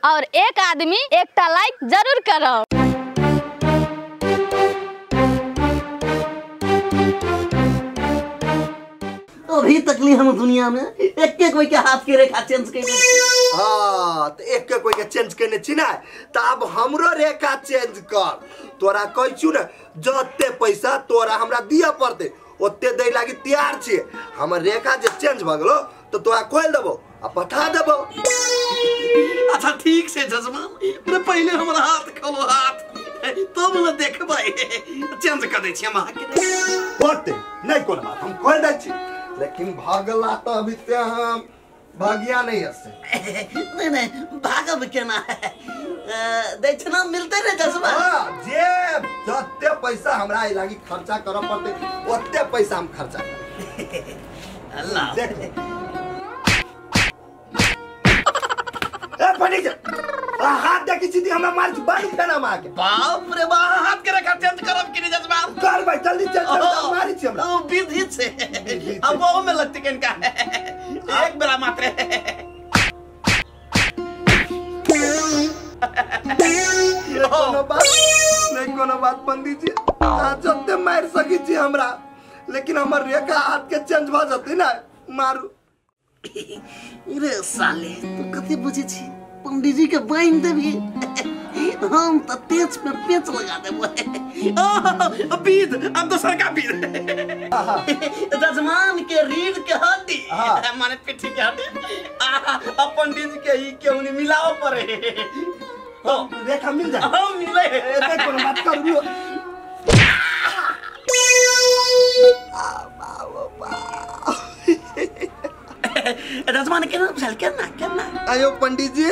और एक आदमी एकटा लाइक जरूर करब। अभी तक ली हम दुनिया में एक एक कोई के हाथ के रेखा चेंज केने। हां त एक एक कोई के चेंज केने छी ना, त अब हमरो रेखा चेंज कर। तोरा कहै छु ने जते पैसा तोरा हमरा दिया पड़ते ओते दै लागी तैयार छी। हमर रेखा जे चेंज भ गेलो त तोरा खोल देबो आ पठा देबो। अच्छा ठीक से जजमान, रे पहले हमरा हाथ खोलो हाथ तब न देखबै चेंज कर दै छी हम अहाँ के। होते नहीं कोनो बात, हम खोल दै छी, लेकिन भागला तो अभी ते हम भागिया नहीं हसे। नहीं नहीं भागब केना दक्षिणा मिलते रे जजमान। हां जे जते पैसा हमरा ए लागी खर्चा करऽ पड़ते ओते पैसा हम खर्चा करब। अल्लाह देख ए पंडित जी हाथ देखी छी हमरा मार बालू फेना मार के। बाप रे बाप, हाथ के रेखा चेंज करब कि नहीं जजमान? कर भाई जल्दी चेंज कर, मारी छी हमरा। ओ विधि छे अब वो में लगते केनका एक बेरा मात्र। कोनो बात नहीं, कोनो बात पंडित जी आ जते मार सकी छी हमरा, लेकिन हमर रेखा हाथ के चेंज भ जते ना मारू। रे साले तू कथि बुझे छी? पंडित जी के बांध देबी हम त तेज पे पेच लगा देबो। बीज अब दोसर का बीज जजमान के रीढ़ के हड्डी माने पिठी के हड्डी अब पंडित जी के ही केहू नहीं मिलाओ पड़े। तो रेखा मिल जाए। हां मिले ए कोनो बात करू। जजमान केना बुझल केना केना? आयो पंडित जी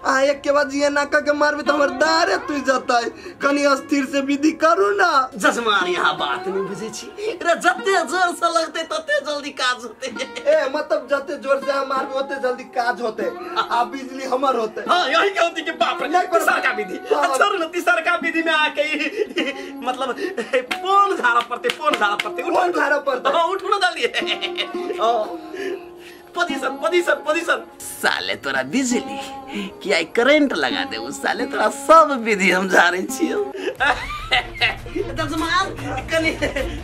आ एक के बाद ये नाका के मारबे त हमर दारे तुइ जतै, कनी अस्थिर से विधि करू ना। जजमान यहाँ बात नहीं बुझे छी रे, जते जोर से लगते तते जल्दी काज होते। ए मतलब जते जोर से हम मारबे ओते जल्दी काज होते आ बिजली हमर होते। हां यही के होती कि बाप रे तीसर का विधि। अच्छा न तीसर का विधि में आके मतलब पोन झाड़ा पड़ते, पोन झाड़ा पड़ते, पोन झाड़ा पड़ते। हां उठू ना जल्दी। ओ पोजीशन पोजीशन पोजीशन। साले तोरा बिजली कि आई करंट लगा दे साले तोरा सब विधि हम जाने छियो। जजमान कनी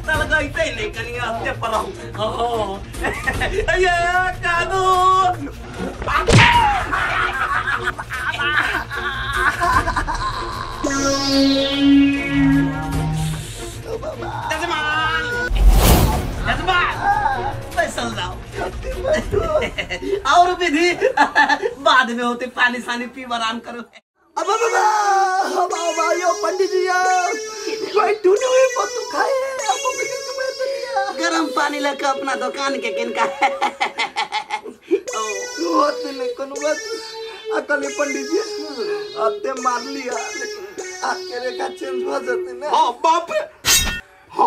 तल गइते नहीं कनी आते पर हो ये कादू। जजमान जजमान पैसा लाओ और विधि बाद में होते, पानी सानी पी आराम करो। अब अब अब आयो पंडित जी कोई टूने हुए पत्तू खाए अब गरम पानी लगा अपना दुकान के किनका होते नहीं कोनो बात। अकले पंडित जी अते मार लिया लेकिन आके रेखा चेंज हो जते ना। हां बाप रे हां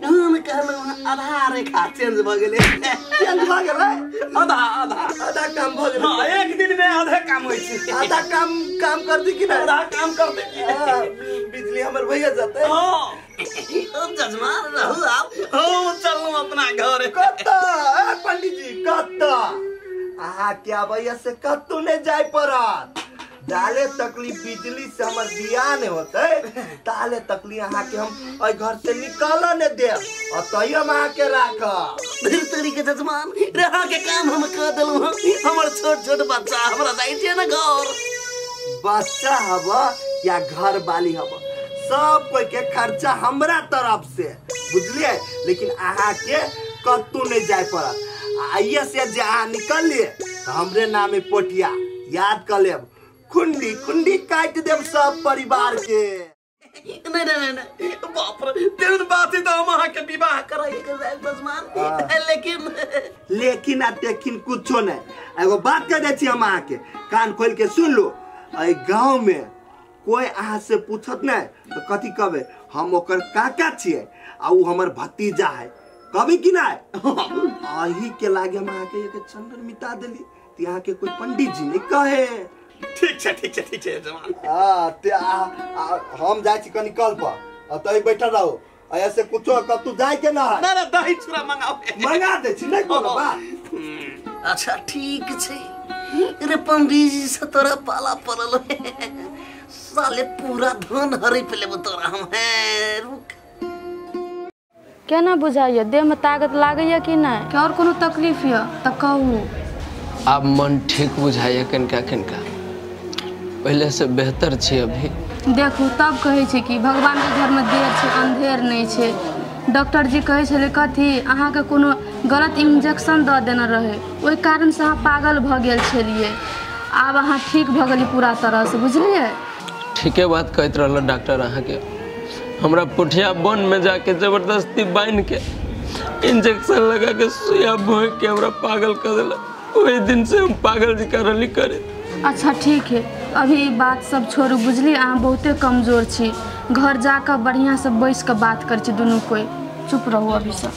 हम कहलौ आधा रेखा चेंज भ गेलै। चेंज भ गेलै आधा आधा आधा काम भ गेलै। हां एक दिन में आधा काम होई छै। आधा काम काम कर दी कि ना? आधा काम कर दे बिजली हमर भैया जते। हां जजमान रहू आप हम चलू अपना घर। कत ए पंडित जी कत अहाँ के आबैया से कतौ नहीं जाय पड़त। डाले तकली बिजली से हमर बियाह नहीं होते ताले तकली अहाँ के हम एहि घर से निकाल नहीं देब और तैयो हम अहाँ के राखब। फिर तोरी के जजमान रहा के काम हम कर देलु। हमर छोट छोट बच्चा हमरा जाइ छै ना घर। बच्चा हब या घर वाली हब सब कोई के खर्चा हमरा तरफ से बुझलिए, लेकिन अहाँ के कतौ नहीं जाय पड़त। आइए से जे अहाँ निकलिए तो हमरे नामे पोटिया याद कर लेब, कुंडी कुंडी काट देब सब परिवार के। नहीं नहीं नहीं बाप रे तेहन बात है तो हम अहाँ के विवाह कराई के जाय जजमान। लेकिन लेकिन आ देखिन कुछो नहीं। एगो बात कह दै छी हम अहाँ के कान खोल के सुन लो, एहि गांव में कोई अहाँ से पूछत नहीं तो कथी कहबे हम ओकर काका छियै आ उ हमर भतीजा है, कहबे कि नहीं? अही के लागे हम अहाँ के एक चंदन मिटा देली त यहाँ के कोई पंडित जी नहीं कहे। ठीक छै ठीक छै ठीक छै जजमान। हां ते हम जाइ छी कनी कल पर आ तई बैठल रहो, ऐसे कुछो कतू जाय के ना है। ना ना दही चूड़ा मंगाओ, मंगा दे छी नहीं कोनो बात। अच्छा ठीक छै रे पंडित जी से तोरा पाला पड़ल साले पूरा धन हड़प लेबो तोरा हम। है रुक केना बुझाइए देह में ताकत लागैया कि नहीं? कि और कोनो तकलीफ है त कहू। अब मन ठीक बुझाइए कनका कनका, पहले से बेहतर छी अभी। देखू तब कहै छै कि भगवान के घर में देर छै अंधेर नहीं छै। डॉक्टर जी कहै छलै कथी अहाँके कोनो गलत इंजेक्शन दऽ देने रहे, ओहि कारण से अहाँ पागल भऽ गेल छलियै। आब अहाँ ठीक भऽ गेलियै पूरा तरह से, बुझलियै? ठीके बात कहैत रहल डॉक्टर अहाँके। हमरा पुठिया वन में जाके जबरदस्ती बांध के इंजेक्शन लगा के सुइया भोंक के हमरा पागल कर देलक। वही दिन से हम पागल जकाँ रहली करे। अच्छा ठीक है, अभी ई बात सब छोड़ू, बुझलियै? अहाँ बहुते कमजोर छी, घर जाकऽ बढ़िआँ से बैस कऽ बात करै छी दुनू कोइ। चुप रहू अभी सब।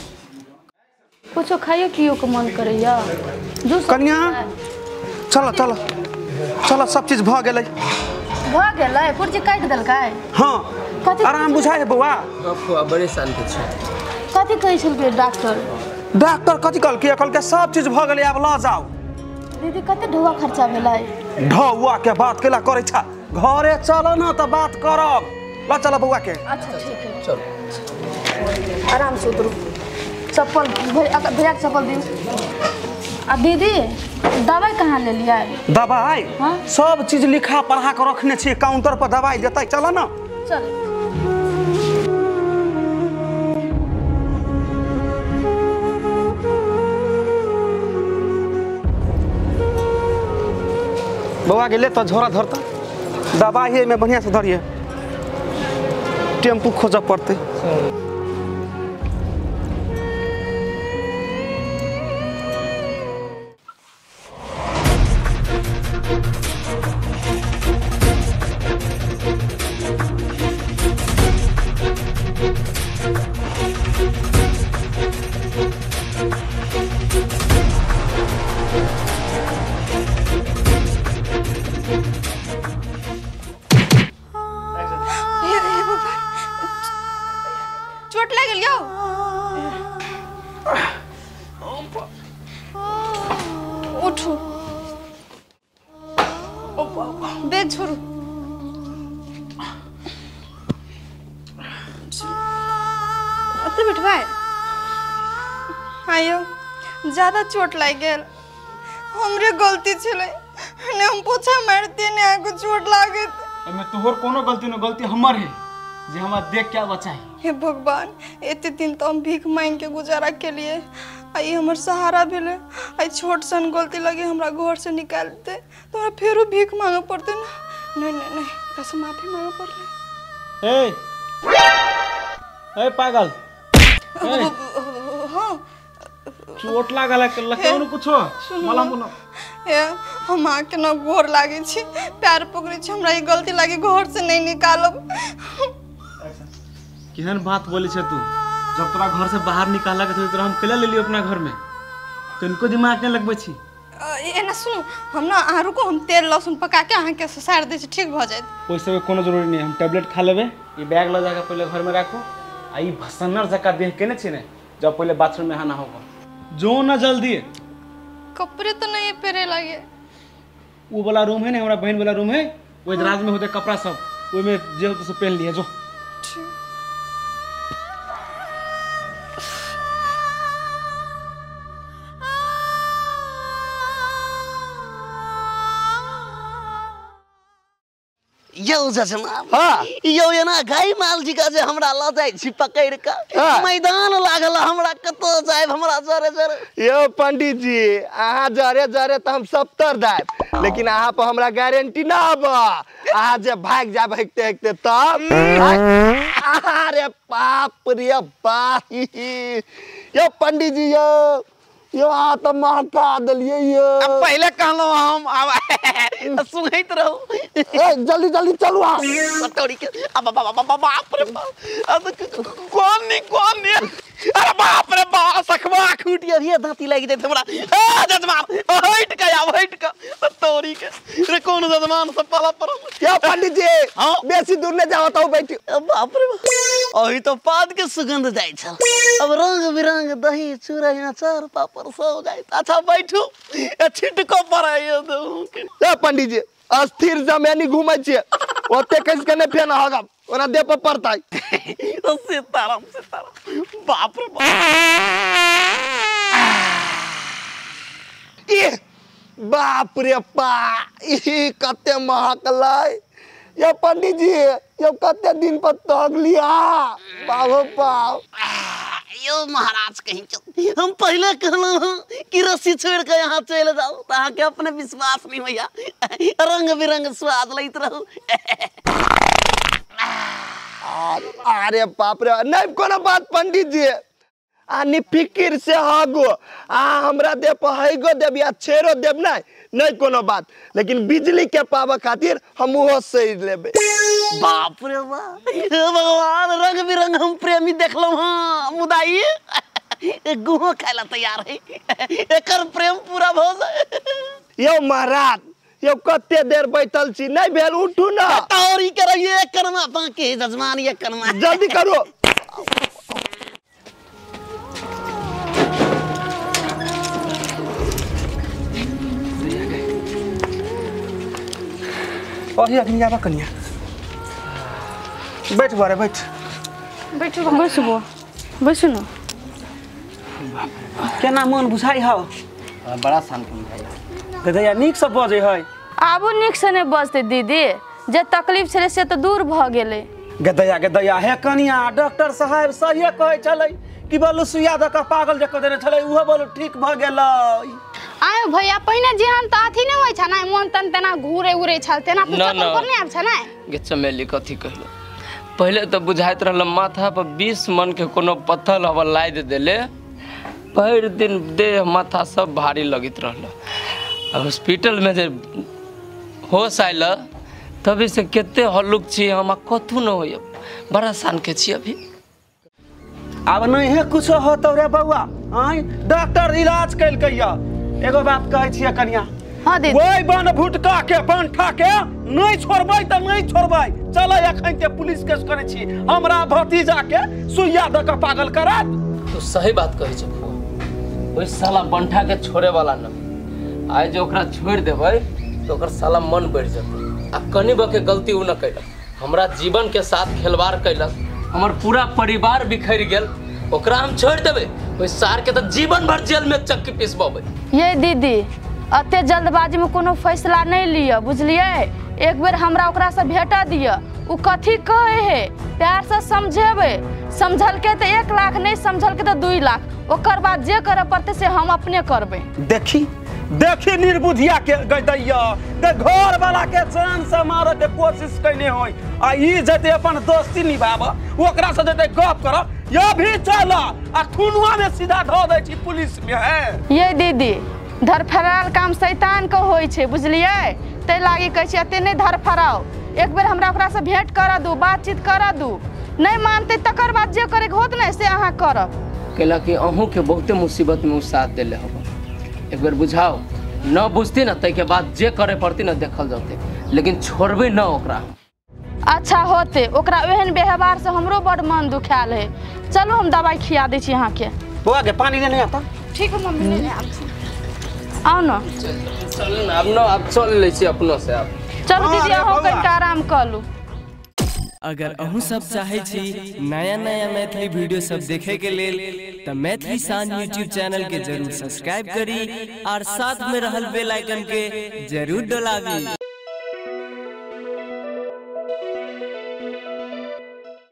कुछो खाइयो पियो के मन करैया? जूस कन्या चलो चलो चलो, सब चीज भऽ गेलै। भऽ गेलै? पुर्जी काटि देलकै? हाँ। आराम बुझाइ है बौआ? बड़े शान्ति छै। कथी कहै छलकै डॉक्टर? डॉक्टर कथी कहलकै? कहलकै सब चीज भऽ गेलै, आब लऽ जाउ। दीदी कते ढौआ खर्चा भेलै? ढौआ के बात केला करै छा, घरे चल न तऽ बात करब। लऽ चल बौआ के। अच्छा ठीक है चलो, आराम से उतरू। चप्पल भैया के चप्पल दियौ। आ दीदी दवाई कहाँ लेलियै? दवाई सब चीज लिखा पढ़ा के रखने छियै, काउंटर पर दवाई देतै। चल न चल। बौआ के ले तो झोरा धरता, दवाई में बढ़िया से धरिए, टेम्पू खोजऽ पड़तै। चोट लागि गेल यौ? उठू, बैग छोड़ू। ओतऽ बैठबै? आइयो ज्यादा चोट लागि गेल, हमरे गलती छलै ने, हम पोछा मारते ने आगू चोट लागत। एहिमे तोहर कोनो गलती न, गलती हमर है जे हमरा देख के बचाई। हे भगवान, एते दिन तो हम भीख मांग के गुजारा के लिए आई हमर सहारा भेलै। आई छोट सन गलती लगे हमरा घर से निकाल दे तो हमरा फेरो भीख मांगे पड़ते ना। नहीं नहीं नहीं, एकरा से माफी मांगे पड़ले। ए ए पागल, ए हां चोट लागल है कौन कुछो मलहम उलहम। हे हम आके न गोर लागे छी, पैर पकड़े छी, हमरा ई गलती लागे घर से नहीं निकालब। केहन बात बोले छे तू? जब तोरा घर से बाहर निकालक थे तोरा हम केला लेलियो अपना घर में, कनको दिमाग नहीं लगबै छी। एना सुनू, हम ना अहाँ रुकू, हम तेल लहसुन पका के अहाँके ससारि दै छी, ठीक भऽ जायत। ओहि सबके कोनो जरूरी नहीं, हम टैबलेट खा लेबै। ई बैग लऽ जाके पहिले घर में राखू, आ ई भसन्नर जकाँ देह केने छी ने, जब पहिले बाथरूम में नहाना होगा जो ना जल्दी। कपड़े तो नहीं पहरे लागे। वो वाला रूम है ना, हमारा बहन वाला रूम है, वही दराज में होते कपड़ा सब, ओहि में जे होते से पहन लिए जो। यौ जजमान, यौ एना गाय माल जी का जे हमरा लऽ जाइ छी पकड़ि कऽ मैदान लागल, हमरा कतऽ जायब, हमरा जरे जरे। यौ पंडित जी, अहाँ जरे जरे तऽ हम सप्तर दायब, लेकिन अहाँ पर हमरा गारंटी ना बा, अहाँ जे भागि जायब हेकते हेकते तब। अरे बाप रे बाप, यौ पंडित जी यौ, यो अहाँ तऽ महका देलियै यौ। पहिले कहलहुँ हम, आब सुनैत रहू। ए जल्दी जल्दी चलू अहाँ। सतौरी के बाप रे बाप, कोन नी कोन नी, अरे बाप रे बाप, सखवा खूटी अभी दाँती लागि जाइत हमरा। ए जजमान हटि कऽ आब, हटि कऽ सतौरी के रे, कोन जजमान सब पाला पड़ल। यौ पंडित जी, बेसी दूर नहि जाउ, ओतऽ बैठी। बाप रे बाप। अभी तो पाद के सुगंध जाय छल, अब रंग बिरंग दही चूड़ा अचार पापड़ सब जाय। अच्छा बैठू, छिटको पड़ाइयो दू। ए पंडित जी अस्थिर जमेनी घुमै छियै, ओते कस के नै फेन हगब, ओना देह पर पड़तै। सीताराम सीताराम, बाप रे बाप। ई बाप रे पा, ई कते महकलै। ये पंडित जी ये कते दिन पर तग लिया, बाबो बाप। यो महाराज कहीं चल, हम पहले कहलहुँ कि रस्सी छोड़ के यहाँ चल जाओ, तो अहाँके अपने विश्वास नहीं होइया, रंग बिरंग स्वाद लैत रहू। अरे बाप रे, नहीं कोनो बात पंडित जी, आ निफिकिर से हगो, आ हमरा दे पर हैगो देब या छेड़ो देब, नहीं नहीं कोनो बात, लेकिन बिजली के पावे खातिर हम ओहो सही लेबे। बाप रे बाप, भगवान रंग बिरंग हम प्रेमी देखलहुँ हँ, मुदा ई गुहो खाय ला तैयार है, एकर प्रेम पूरा भऽ जाय। यौ महाराज यौ कते देर बैठल छी, नहीं भेल उठू ना। और ई करैये एक करमा बाकी जजमान एक करमा, जल्दी करो। अही अखनी आबा कनिया, बैठ बारे बैठ बैठू बैसू बो बैसू न। केना मन बुझाइ हौ? बड़ा शांति बुझाइ। गदैया नीक से बजै है? आबो नीक से नहि बजतै दीदी, जे तकलीफ छलै से तऽ दूर भऽ गेलै। गदैया गदैया हे कनिया, डॉक्टर साहब सहिए कहै छलै कि बोलू सुइया दऽ कऽ पागल जे कऽ देने छलै, उहो बोलू ठीक भऽ गेलै। आयो भैया पहिने जेहन तऽ अथी नहि होइ छलै, मोन तन तेना घूरे उरे छल, तेना तऽ चक्कर पर नहि आबै छलै। गे चमेली कथी कहलो, पहिले तऽ बुझाइत रहल माथा पर 20 मन के कोनो पत्थर हवा लादि देले, भरि दिन देह माथा सब भारी लगैत रहल। हॉस्पिटल में जे होश आयल तभी से कते हल्लुक छी हम, कथू न होइए, बड़ा शान के छी अभी। आब नहीं कुछो होतौ रे बौआ, आँय डॉक्टर इलाज केलकैया। एगो बात कहै छियै कनिया, हाँ दीदी, ओहि बन भुटका के बंठा के नहीं छोड़बै तऽ नहीं छोड़बै। चलै अखन के पुलिस केस करै छी, हमरा भतीजा के सुइया दऽ कऽ पागल करत। तू सही बात कहै छै फुआ, ओहि साला बंठा के छोड़े वाला न, आइ जे ओकरा छोड़ि देबै तऽ ओकर साला मन बढ़ि जेतै। आ कनि बके गलती ओ न कैलक, हमरा जीवन के साथ खेलवाड़ कैलक, हमर पूरा परिवार बिखरि गेल, ओकरा हम छोड़ि देबै? ओहि सार के तऽ जीवन भर जेल में चक्की पिसबेबै। ये दीदी अते जल्दबाजी में कोनो फैसला नहीं लिअ, बुझलियै? एक बेर हमरा ओकरा से भेटा दिअ, उ कथी कहै है प्यार से समझेबै, समझलकै तऽ 1 लाख, नहीं समझलकै तऽ 2 लाख, ओकर बाद जे करऽ पड़तै से हम अपने करबै। देखी देखी निर्बुधिया के गदैया के घर वाला के जान से मारे के कोशिश कैने होय, आ ई जते अपन दोस्ती निभाब ओकरा से जते गप कर, ये भी चल आ थुनुआ में सीधा धो दै छी पुलिस में है। ये दीदी धरफड़ाल काम शैतान के होय छै, बुझलियै? तै लागी कहै छी एते नहि धरफड़ाउ, एक बेर हमरा ओकरा से भेंट करा दू, बातचीत करा दू, नहीं मानते तकर बाद जे करे के होत ने से अहाँ करब। कैला कि अहूँ के बहुते मुसीबत में उ साथ देले हब, एक बेर बुझाओ, न बुझती ना तै के बाद जे करे पड़ती ना देखल जते, लेकिन छोड़बे न ओकरा। अच्छा होते, ओकरा ओहन व्यवहार से हमरो बड़ मन दुखायल है। चलो हम दवाई खिया दै छी अहाँके। बौआ के पानी लेने आता? ठीक है मम्मी, लेने आबै छी। आउ न चल न, आब न आब चल लै छी अपनो से आब। चलू दीदी अहूँ कनिका आराम कऽ लू। अगर अहूँ सब चाहे छी नया नया मैथिली वीडियो सब देखे के लेल त मैथिली शान यूट्यूब चैनल के जरूर सब्सक्राइब करी और साथ में रहल बेल आइकन के जरूर दबावी।